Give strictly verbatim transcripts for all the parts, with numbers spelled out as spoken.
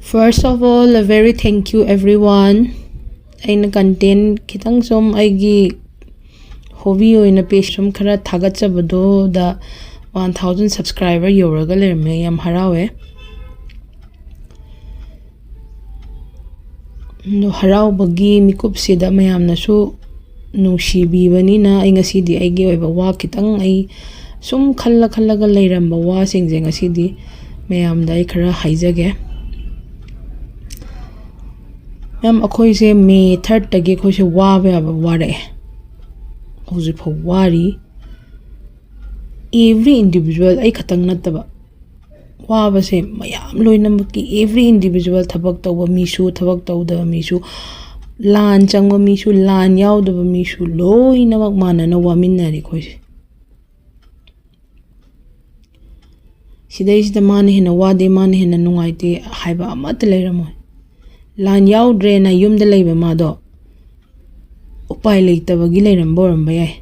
First of all, a very thank you everyone. ꯑꯩꯅ content ꯈꯤꯇꯪ ꯁꯨꯝ ꯑꯩꯒꯤ hobby ꯑꯣꯏꯅ page ꯁꯨꯝ ꯈꯔ ꯊꯥꯒꯠꯆꯕꯗꯨꯗ one thousand subscriber ꯌꯧꯔꯒ ꯂꯩꯔꯝꯃꯦ꯫ ꯌꯥꯝ ꯍꯔꯥꯎꯋꯦ꯫ ꯑꯗꯣ ꯍꯔꯥꯎꯕꯒꯤ ꯃꯤꯀꯨꯞꯁꯤꯗ ꯃꯌꯥꯝꯅꯁꯨ ꯅꯨꯡꯁꯤꯕꯤꯕꯅꯤꯅ ꯑꯩ ꯉꯁꯤꯗꯤ ꯑꯩꯒꯤ ꯑꯣꯏꯕ ꯋꯥ ꯈꯤꯇꯪ, ꯑꯩ ꯁꯨꯝ ꯈꯜꯂ ꯈꯜꯂꯒ ꯂꯩꯔꯝꯕ ꯋꯥꯁꯤꯡꯁꯦ ꯉꯁꯤꯗꯤ ꯃꯌꯥꯝꯗ ꯑꯩ ꯈꯔ ꯍꯥꯏꯖꯒꯦ꯫ ꯃꯌꯥꯝ, ꯑꯩꯈꯣꯏꯁꯦ May thirdꯇꯒꯤ ꯑꯩꯈꯣꯏꯁꯦ ꯋꯥꯕ ꯌꯥꯕ ꯋꯥꯔꯛꯑꯦ꯫ ꯍꯧꯖꯤꯛꯐꯥꯎ ꯋꯥꯔꯤ꯫ Every individual, ꯑꯩ ꯈꯛꯇꯪ ꯅꯠꯇꯕ, ꯋꯥꯕꯁꯦ ꯃꯌꯥꯝ ꯂꯣꯏꯅꯃꯛꯀꯤ, every individual, ꯊꯕꯛ ꯇꯧꯕ ꯃꯤꯁꯨ, ꯊꯕꯛ ꯇꯧꯗꯕ ꯃꯤꯁꯨ, ꯂꯥꯟ ꯆꯪꯕ ꯃꯤꯁꯨ, ꯂꯥꯟ ꯌꯥꯎꯗꯕ ꯃꯤꯁꯨ, ꯂꯣꯏꯅꯃꯛ ꯃꯥꯟꯅꯅ ꯋꯥꯃꯤꯟꯅꯔꯤ ꯑꯩꯈꯣꯏꯁꯦ꯫ ꯁꯤꯗꯩꯁꯤꯗ ꯃꯥꯅ ꯍꯦꯟꯅ ꯋꯥꯗꯦ, ꯃꯥꯅ ꯍꯦꯟꯅ ꯅꯨꯡꯉꯥꯏꯇꯦ ꯍꯥꯏꯕ ꯑꯃꯠꯇ ꯂꯩꯔꯝꯃꯣꯏ꯫ ꯂꯥꯟ ꯌꯥꯎꯗ꯭ꯔꯦꯅ ꯌꯨꯝꯗ ꯂꯩꯕ ꯃꯥꯗꯣ ꯎꯄꯥꯏ ꯂꯩꯇꯕꯒꯤ ꯂꯩꯔꯝꯕ ꯑꯣꯏꯔꯝꯕ ꯌꯥꯏ꯫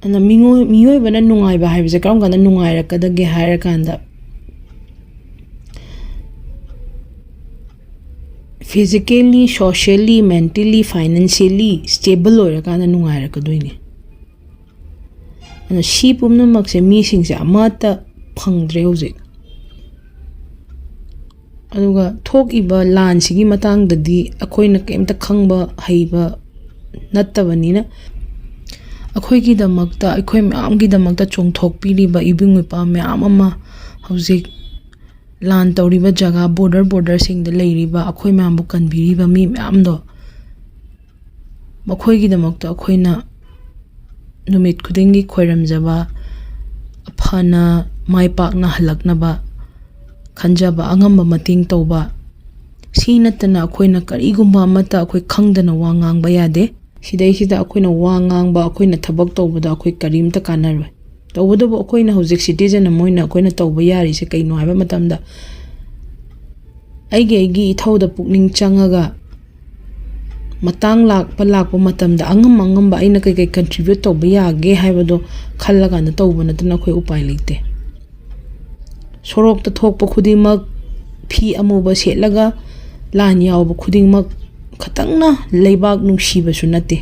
ꯑꯗꯨꯅ ꯃꯤꯑꯣꯏ-, ꯃꯤꯑꯣꯏꯕꯅ ꯅꯨꯡꯉꯥꯏꯕ ꯍꯥꯏꯕꯁꯦ ꯀꯔꯝ ꯀꯥꯟꯗ ꯅꯨꯡꯉꯥꯏꯔꯛꯀꯗꯒꯦ ꯍꯥꯏꯔꯀꯥꯟꯗ, physically, socially, mentally, financially stable ꯑꯣꯏꯔꯀꯥꯟꯗ ꯅꯨꯡꯉꯥꯏꯔꯛꯀꯗꯣꯏꯅꯦ꯫ ꯑꯗꯨꯅ ꯁꯤ ꯄꯨꯝꯅꯃꯛꯁꯦ ꯃꯤꯁꯤꯡꯁꯦ ꯑꯃꯠꯇ ꯐꯪꯗ꯭ꯔꯦ ꯍꯧꯖꯤꯛ꯫ ꯑꯗꯨꯒ ꯊꯣꯛꯏꯕ ꯂꯥꯟꯁꯤꯒꯤ ꯃꯇꯥꯡꯗꯗꯤ ꯑꯩꯈꯣꯏꯅ ꯀꯩꯝꯇ ꯈꯪꯕ ꯍꯩꯕ ꯅꯠꯇꯕꯅꯤꯅ, ꯑꯩꯈꯣꯏꯒꯤꯗꯃꯛꯇ, ꯑꯩꯈꯣꯏ ꯃꯌꯥꯝꯒꯤꯗꯃꯛꯇ ꯆꯣꯡꯊꯣꯛꯄꯤꯔꯤꯕ ꯏꯕꯨꯡ ꯏꯄ꯭ꯋꯥ ꯃꯌꯥꯝ ꯑꯃ, ꯍꯧꯖꯤꯛ ꯂꯥꯟ ꯇꯧꯔꯤꯕ ꯖꯒꯥ, border, borderꯁꯤꯡꯗ ꯂꯩꯔꯤꯕ ꯑꯩꯈꯣꯏ ꯃꯌꯥꯝꯕꯨ ꯀꯟꯕꯤꯔꯤꯕ ꯃꯤ ꯃꯌꯥꯝꯗꯣ, ꯃꯈꯣꯏꯒꯤꯗꯃꯛꯇ ꯑꯩꯈꯣꯏꯅ ꯅꯨꯃꯤꯠ ꯈꯨꯗꯤꯡꯒꯤ ꯈꯣꯏꯔꯝꯖꯕ, ꯐꯅ ꯃꯥꯏ ꯄꯥꯛꯅ ꯍꯜꯂꯛꯅꯕ ꯈꯟꯖꯕ, ꯑꯉꯝꯕ ꯃꯇꯦꯡ ꯇꯧꯕ, ꯁꯤ ꯅꯠꯇꯅ ꯑꯩꯈꯣꯏꯅ ꯀꯔꯤꯒꯨꯝꯕ ꯑꯃꯠꯇ ꯑꯩꯈꯣꯏ ꯈꯪꯗꯅ ꯋꯥ ꯉꯥꯡꯕ ꯌꯥꯗꯦ꯫ ꯁꯤꯗꯩꯁꯤꯗ ꯑꯩꯈꯣꯏꯅ ꯋꯥ ꯉꯥꯡꯕ, ꯑꯩꯈꯣꯏꯅ ꯊꯕꯛ ꯇꯧꯕꯗ ꯑꯩꯈꯣꯏ ꯀꯔꯤꯝꯇ ꯀꯥꯟꯅꯔꯣꯏ꯫ ꯇꯧꯕꯇꯕꯨ ꯑꯩꯈꯣꯏꯅ ꯍꯧꯖꯤꯛ citizen ꯑꯃ ꯑꯣꯏꯅ ꯑꯩꯈꯣꯏꯅ ꯇꯧꯕ ꯌꯥꯔꯤꯁꯦ ꯀꯩꯅꯣ ꯍꯥꯏꯕ ꯃꯇꯝꯗ, ꯑꯩꯒꯤ, ꯑꯩꯒꯤ ꯏꯊꯧꯗ ꯄꯨꯛꯅꯤꯡ ꯆꯪꯉꯒ ꯃꯇꯥꯡ ꯂꯥꯛꯄ ꯂꯥꯛꯄ ꯃꯇꯝꯗ ꯑꯉꯝ ꯑꯉꯝꯕ ꯑꯩꯅ ꯀꯩꯀꯩ contribute ꯇꯧꯕ ꯌꯥꯒꯦ ꯍꯥꯏꯕꯗꯣ ꯈꯜꯂꯀꯥꯟꯗ ꯇꯧꯕ ꯅꯠꯇꯅ ꯑꯩꯈꯣꯏ ꯎꯄꯥꯏ ꯂꯩꯇꯦ꯫ ꯁꯣꯔꯣꯛꯇ ꯊꯣꯛꯄ ꯈꯨꯗꯤꯡꯃꯛ ꯐꯤ ꯑꯃꯨꯕ ꯁꯦꯠꯂꯒ ꯂꯥꯟ ꯌꯥꯎꯕ ꯈꯨꯗꯤꯡꯃꯛ ꯈꯇꯪꯅ ꯂꯩꯕꯥꯛ ꯅꯨꯡꯁꯤꯕꯁꯨ ꯅꯠꯇꯦ꯫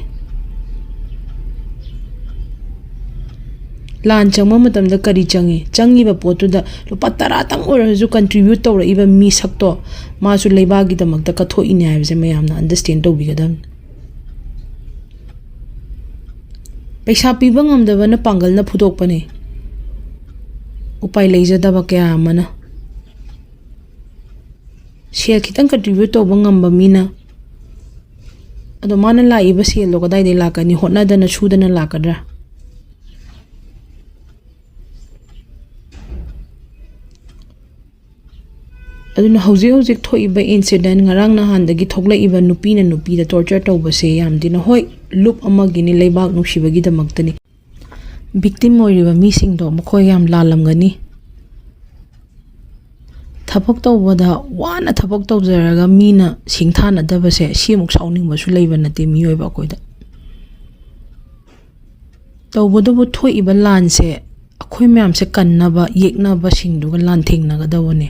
ꯂꯥꯟ ꯆꯪꯕ ꯃꯇꯝꯗ ꯀꯔꯤ ꯆꯪꯉꯤ? ꯆꯪꯉꯤꯕ ꯄꯣꯠꯇꯨꯗ ꯂꯨꯄꯥ ꯇꯔꯥꯇꯪ ꯑꯣꯏꯔꯁꯨ contribute ꯇꯧꯔꯛꯏꯕ ꯃꯤꯁꯛꯇꯣ ꯃꯥꯁꯨ ꯂꯩꯕꯥꯛꯀꯤꯗꯃꯛꯇ ꯀꯠꯊꯣꯛꯏꯅꯦ ꯍꯥꯏꯕꯁꯦ ꯃꯌꯥꯝꯅ understand ꯇꯧꯕꯤꯒꯗꯕꯅꯤ꯫ ꯄꯩꯁꯥ ꯄꯤꯕ ꯉꯝꯗꯕꯅ ꯄꯥꯡꯒꯜꯅ ꯐꯨꯗꯣꯛꯄꯅꯤ꯫ ꯎꯄꯥꯏ ꯂꯩꯖꯗꯕ ꯀꯌꯥ ꯑꯃꯅ꯫ ꯁꯦꯜ ꯈꯤꯇꯪ contribute ꯇꯧꯕ ꯉꯝꯕ ꯃꯤꯅ, ꯑꯗꯣ ꯃꯥꯅ ꯂꯥꯛꯏꯕ ꯁꯦꯜꯗꯣ ꯀꯗꯥꯏꯗꯒꯤ ꯂꯥꯛꯀꯅꯤ? ꯍꯣꯠꯅꯗꯅ ꯁꯨꯗꯅ ꯂꯥꯛꯀꯗ꯭ꯔꯥ? ꯑꯗꯨꯅ ꯍꯧꯖꯤꯛ ꯍꯧꯖꯤꯛ ꯊꯣꯛꯏꯕ incident, ꯉꯔꯥꯡ ꯅꯍꯥꯟꯗꯒꯤ ꯊꯣꯛꯂꯛꯏꯕ ꯅꯨꯄꯤꯅ ꯅꯨꯄꯤꯗ torture ꯇꯧꯕꯁꯦ ꯌꯥꯝ ꯊꯤꯅ, ꯍꯣꯏ, ꯂꯨꯞ ꯑꯃꯒꯤꯅꯤ, ꯂꯩꯕꯥꯛ ꯅꯨꯡꯁꯤꯕꯒꯤꯗꯃꯛꯇꯅꯤ꯫ Victim ꯑꯣꯏꯔꯤꯕ ꯃꯤꯁꯤꯡꯗꯣ ꯃꯈꯣꯏ ꯌꯥꯝ ꯂꯥꯜꯂꯝꯒꯅꯤ꯫ ꯊꯕꯛ ꯇꯧꯕꯗ ꯋꯥꯅ ꯊꯕꯛ ꯇꯧꯖꯔꯒ ꯃꯤꯅ ꯁꯤꯡꯊꯥꯅꯗꯕꯁꯦ, ꯁꯤꯃꯨꯛ ꯁꯥꯎꯅꯤꯡꯕꯁꯨ ꯂꯩꯕ ꯅꯠꯇꯦ ꯃꯤꯑꯣꯏꯕ ꯑꯩꯈꯣꯏꯗ꯫ ꯇꯧꯕꯇꯕꯨ ꯊꯣꯛꯏꯕ ꯂꯥꯟꯁꯦ ꯑꯩꯈꯣꯏ ꯃꯌꯥꯝꯁꯦ ꯀꯟꯅꯕ, ꯌꯦꯛꯅꯕꯁꯤꯡꯗꯨꯒ ꯂꯥꯟꯊꯦꯡꯅꯒꯗꯧꯕꯅꯦ꯫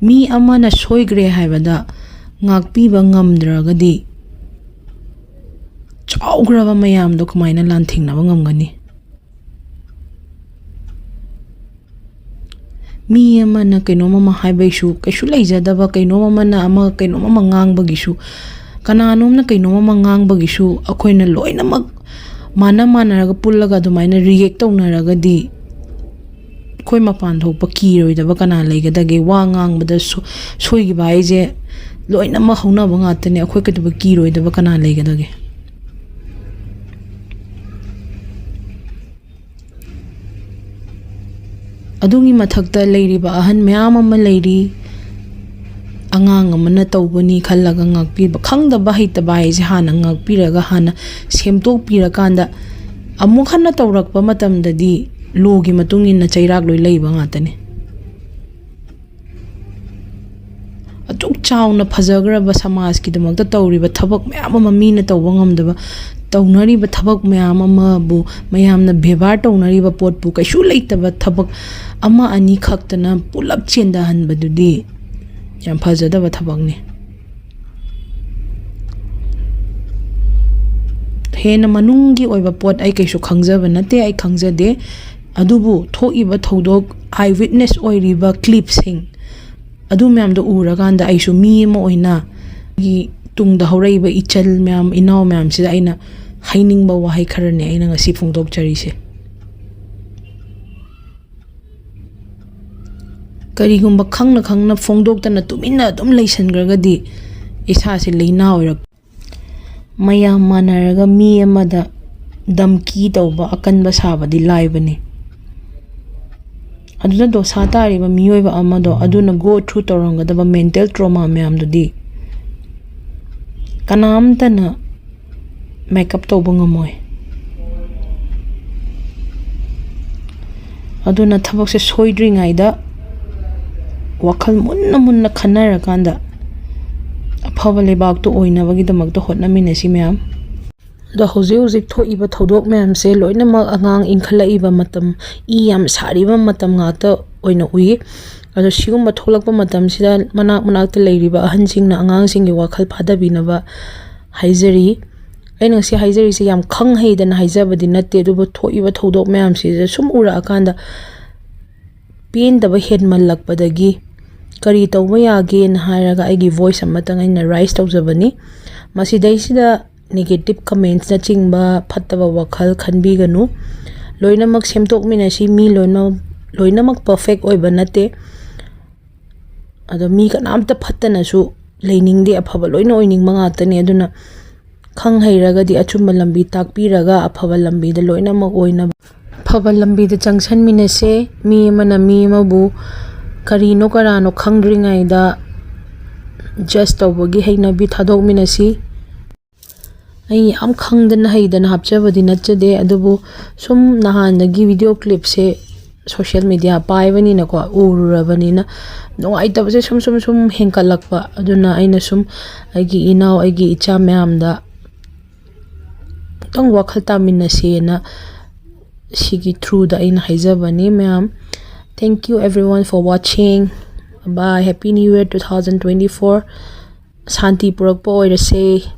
ꯃꯤ ꯑꯃꯅ ꯁꯣꯏꯈ꯭ꯔꯦ ꯍꯥꯏꯕꯗ ꯉꯥꯛꯄꯤꯕ ꯉꯝꯗ꯭ꯔꯒꯗꯤ ꯆꯥꯎꯈ꯭ꯔꯕ ꯃꯌꯥꯝꯗꯣ ꯀꯃꯥꯏꯅ ꯂꯥꯟꯊꯦꯡꯅꯕ ꯉꯝꯒꯅꯤ? ꯃꯤ ꯑꯃꯅ ꯀꯩꯅꯣꯝ ꯑꯃ ꯍꯥꯏꯕꯒꯤꯁꯨ ꯀꯩꯁꯨ ꯂꯩꯖꯗꯕ, ꯀꯩꯅꯣꯝ ꯑꯃꯅ ꯑꯃ, ꯀꯩꯅꯣꯝ ꯑꯃ ꯉꯥꯡꯕꯒꯤꯁꯨ, ꯀꯅꯥꯅꯣꯝꯅ ꯀꯩꯅꯣꯝ ꯑꯃ ꯉꯥꯡꯕꯒꯤꯁꯨ ꯑꯩꯈꯣꯏꯅ ꯂꯣꯏꯅꯃꯛ ꯃꯥꯟꯅ ꯃꯥꯟꯅꯔꯒ ꯄꯨꯜꯂꯒ ꯑꯗꯨꯃꯥꯏꯅ react ꯇꯧꯅꯔꯒꯗꯤ ꯑꯩꯈꯣꯏ ꯃꯄꯥꯟ ꯊꯣꯛꯄ ꯀꯤꯔꯣꯏꯗꯕ ꯀꯅꯥ ꯂꯩꯒꯗꯒꯦ? ꯋꯥ ꯉꯥꯡꯕꯗ ꯁꯣ-, ꯁꯣꯏꯈꯤꯕ ꯍꯥꯏꯁꯦ ꯂꯣꯏꯅꯃꯛ ꯍꯧꯅꯕ ꯉꯥꯛꯇꯅꯦ꯫ ꯑꯩꯈꯣꯏ ꯀꯩꯗꯧꯕ ꯀꯤꯔꯣꯏꯗꯕ ꯀꯅꯥ ꯂꯩꯒꯗꯒꯦ? ꯑꯗꯨꯒꯤ ꯃꯊꯛꯇ ꯂꯩꯔꯤꯕ ꯑꯍꯟ ꯃꯌꯥꯝ ꯑꯃ ꯂꯩꯔꯤ꯫ ꯑꯉꯥꯡ ꯑꯃꯅ ꯇꯧꯕꯅꯤ ꯈꯜꯂꯒ ꯉꯥꯛꯄꯤꯕ, ꯈꯪꯗꯕ ꯍꯩꯇꯕ ꯍꯥꯏꯁꯦ ꯍꯥꯟꯅ ꯉꯥꯛꯄꯤꯔꯒ, ꯍꯥꯟꯅ ꯁꯦꯝꯗꯣꯛꯄꯤꯔꯀꯥꯟꯗ ꯑꯃꯨꯛ ꯍꯟꯅ ꯇꯧꯔꯛꯄ ꯃꯇꯝꯗꯗꯤ lawꯒꯤ ꯃꯇꯨꯡ ꯏꯟꯅ ꯆꯩꯔꯥꯛ ꯂꯣꯏ ꯂꯩꯕ ꯉꯥꯛꯇꯅꯤ꯫ ꯑꯗꯨꯛ ꯆꯥꯎꯅ ꯐꯖꯈ꯭ꯔꯕ ꯁꯃꯥꯖꯀꯤꯗꯃꯛꯇ ꯇꯧꯔꯤꯕ ꯊꯕꯛ ꯃꯌꯥꯝ ꯑꯃ ꯃꯤꯅ ꯇꯧꯕ ꯉꯝꯗꯕ, ꯇꯧꯅꯔꯤꯕ ꯊꯕꯛ ꯃꯌꯥꯝ ꯑꯃꯕꯨ, ꯃꯌꯥꯝꯅ ꯕꯦꯕꯥꯔ ꯇꯧꯅꯔꯤꯕ ꯄꯣꯠꯄꯨ ꯀꯩꯁꯨ ꯂꯩꯇꯕ ꯊꯕꯛ ꯑꯃ ꯑꯅꯤ ꯈꯛꯇꯅ ꯄꯨꯂꯞ ꯆꯦꯟꯊꯍꯟꯕꯗꯨꯗꯤ ꯌꯥꯝ ꯐꯖꯗꯕ ꯊꯕꯛꯅꯤ꯫ ꯍꯦꯟꯅ ꯃꯅꯨꯡꯒꯤ ꯑꯣꯏꯕ ꯄꯣꯠ ꯑꯩ ꯀꯩꯁꯨ ꯈꯪꯖꯕ ꯅꯠꯇꯦ, ꯑꯩ ꯈꯪꯖꯗꯦ꯫ ꯑꯗꯨꯕꯨ ꯊꯣꯛꯏꯕ ꯊꯧꯗꯣꯛ, ꯑꯥꯏ ꯋꯤꯠꯅꯦꯁ ꯑꯣꯏꯔꯤꯕ ꯀ꯭ꯂꯤꯞꯁꯤꯡ ꯑꯗꯨ ꯃꯌꯥꯝꯗꯣ ꯎꯔꯀꯥꯟꯗ ꯑꯩꯁꯨ ꯃꯤ ꯑꯃ ꯑꯣꯏꯅ ꯑꯩꯒꯤ ꯇꯨꯡꯗ ꯍꯧꯔꯛꯏꯕ ꯏꯆꯜ ꯃꯌꯥꯝ, ꯏꯅꯥꯎ ꯃꯌꯥꯝꯁꯤꯗ ꯑꯩꯅ ꯍꯥꯏꯅꯤꯡꯕ ꯋꯥꯍꯩ ꯈꯔꯅꯦ ꯑꯩꯅ ꯉꯁꯤ ꯐꯣꯡꯗꯣꯛꯆꯔꯤꯁꯦ꯫ ꯀꯔꯤꯒꯨꯝꯕ ꯈꯪꯅ ꯈꯪꯅ ꯐꯣꯡꯗꯣꯛꯇꯅ ꯇꯨꯃꯤꯟꯅ ꯑꯗꯨꯝ ꯂꯩꯁꯟꯈ꯭ꯔꯒꯗꯤ ꯏꯁꯥꯁꯦ ꯂꯩꯅꯥ ꯑꯣꯏꯔꯛ-, ꯃꯌꯥꯝ ꯃꯥꯟꯅꯔꯒ ꯃꯤ ꯑꯃꯗ ꯙꯝꯀꯤ ꯇꯧꯕ, ꯑꯀꯟꯕ ꯁꯥꯕꯗꯤ ꯂꯥꯏꯕꯅꯤ꯫ ꯑꯗꯨꯗ ꯗꯣꯁꯥ ꯇꯥꯔꯤꯕ ꯃꯤꯑꯣꯏꯕ ꯑꯃꯗꯣ ꯑꯗꯨꯅ go through ꯇꯧꯔꯝꯒꯗꯕ mental trauma ꯃꯌꯥꯝꯗꯨꯗꯤ ꯀꯅꯥꯝꯇꯅ ꯃꯦꯀꯞ ꯇꯧꯕ ꯉꯝꯃꯣꯏ꯫ ꯑꯗꯨꯅ ꯊꯕꯛꯁꯦ ꯁꯣꯏꯗ꯭ꯔꯤꯉꯩꯗ ꯋꯥꯈꯜ ꯃꯨꯟꯅ ꯃꯨꯟꯅ ꯈꯟꯅꯔꯀꯥꯟꯗ ꯑꯐꯕ ꯂꯩꯕꯥꯛꯇꯨ ꯑꯣꯏꯅꯕꯒꯤꯗꯃꯛꯇ ꯍꯣꯠꯅꯃꯤꯟꯅꯁꯤ ꯃꯌꯥꯝ꯫ ꯑꯗꯣ ꯍꯧꯖꯤꯛ ꯍꯧꯖꯤꯛ ꯊꯣꯛꯏꯕ ꯊꯧꯗꯣꯛ ꯃꯌꯥꯝꯁꯦ ꯂꯣꯏꯅꯃꯛ ꯑꯉꯥꯡ ꯏꯟꯈꯠꯂꯛꯏꯕ ꯃꯇꯝ, ꯏ ꯌꯥꯝ ꯁꯥꯔꯤꯕ ꯃꯇꯝ ꯉꯥꯛꯇ ꯑꯣꯏꯅ ꯎꯏ꯫ ꯑꯗꯣ ꯁꯤꯒꯨꯝꯕ ꯊꯣꯛꯂꯛꯄ ꯃꯇꯝꯁꯤꯗ ꯃꯅꯥꯛ ꯃꯅꯥꯛꯇ ꯂꯩꯔꯤꯕ ꯑꯍꯟꯁꯤꯡꯅ ꯑꯉꯥꯡꯁꯤꯡꯒꯤ ꯋꯥꯈꯜ ꯐꯥꯗꯕꯤꯅꯕ ꯍꯥꯏꯖꯔꯤ꯫ ꯑꯩꯅ ꯉꯁꯤ ꯍꯥꯏꯖꯔꯤꯁꯦ ꯌꯥꯝ ꯈꯪ ꯍꯩꯗꯅ ꯍꯥꯏꯖꯕꯗꯤ ꯅꯠꯇꯦ, ꯑꯗꯨꯕꯨ ꯊꯣꯛꯏꯕ ꯊꯧꯗꯣꯛ ꯃꯌꯥꯝꯁꯤꯗ ꯁꯨꯝ ꯎꯔꯛꯑꯀꯥꯟꯗ ꯄꯦꯟꯗꯕ ꯍꯦꯟꯃꯜꯂꯛꯄꯗꯒꯤ ꯀꯔꯤ ꯇꯧꯕ ꯌꯥꯒꯦꯅ ꯍꯥꯏꯔꯒ ꯑꯩꯒꯤ voice ꯑꯃꯇꯪ ꯑꯩꯅ raise ꯇꯧꯖꯕꯅꯤ꯫ ꯃꯁꯤꯗꯩꯁꯤꯗ negative commentsꯅꯆꯤꯡꯕ ꯐꯠꯇꯕ ꯋꯥꯈꯜ ꯈꯟꯕꯤꯒꯅꯨ꯫ ꯂꯣꯏꯅꯃꯛ ꯁꯦꯝꯗꯣꯛꯃꯤꯟꯅꯁꯤ꯫ ꯃꯤ ꯂꯣꯏꯅ-, ꯂꯣꯏꯅꯃꯛ perfect ꯑꯣꯏꯕ ꯅꯠꯇꯦ꯫ ꯑꯗꯣ ꯃꯤ ꯀꯅꯥꯝꯇ ꯐꯠꯇꯅꯁꯨ ꯂꯩꯅꯤꯡꯗꯦ, ꯑꯐꯕ ꯂꯣꯏꯅ ꯑꯣꯏꯅꯤꯡꯕ ꯉꯥꯛꯇꯅꯤ꯫ ꯑꯗꯨꯅ ꯈꯪ ꯍꯩꯔꯒꯗꯤ ꯑꯆꯨꯝꯕ ꯂꯝꯕꯤ ꯇꯥꯛꯄꯤꯔꯒ ꯑꯐꯕ ꯂꯝꯕꯤꯗ ꯂꯣꯏꯅꯃꯛ ꯑꯣꯏꯅꯕ, ꯑꯐꯕ ꯂꯝꯕꯤꯗ ꯆꯪꯁꯟꯃꯤꯟꯅꯁꯦ꯫ ꯃꯤ ꯑꯃꯅ ꯃꯤ ꯑꯃꯕꯨ ꯀꯔꯤꯅꯣ ꯀꯔꯥꯅꯣ ꯈꯪꯗ꯭ꯔꯤꯉꯩꯗ judge ꯇꯧꯕꯒꯤ ꯍꯩꯅꯕꯤ ꯊꯥꯗꯣꯛꯃꯤꯟꯅꯁꯤ꯫ ꯑꯩ ꯌꯥꯝ ꯈꯪꯗꯅ ꯍꯩꯗꯅ ꯍꯥꯞꯆꯕꯗꯤ ꯅꯠꯆꯗꯦ, ꯑꯗꯨꯕꯨ ꯁꯨꯝ ꯅꯍꯥꯟꯗꯒꯤ video clipꯁꯦ social media ꯄꯥꯏꯕꯅꯤꯅꯀꯣ, ꯎꯔꯨꯔꯕꯅꯤꯅ ꯅꯨꯡꯉꯥꯏꯇꯕꯁꯦ ꯁꯨꯝ ꯁꯨꯝ ꯁꯨꯝ ꯍꯦꯟꯒꯠꯂꯛꯄ꯫ ꯑꯗꯨꯅ ꯑꯩꯅ ꯁꯨꯝ ꯑꯩꯒꯤ ꯏꯅꯥꯎ, ꯑꯩꯒꯤ ꯏꯆꯥ ꯃꯌꯥꯝꯗ ꯈꯤꯇꯪ ꯋꯥꯈꯜ ꯇꯥꯃꯤꯟꯅꯁꯦꯅ ꯁꯤꯒꯤ through ꯗ ꯑꯩꯅ ꯍꯥꯏꯖꯕꯅꯤ ꯃꯌꯥꯝ꯫ Thank you everyone for watching. Bye. Happy New Year two thousand twenty four. ꯁꯥꯟꯇꯤ ꯄꯨꯔꯛꯄ ꯑꯣꯏꯔꯁꯦ꯫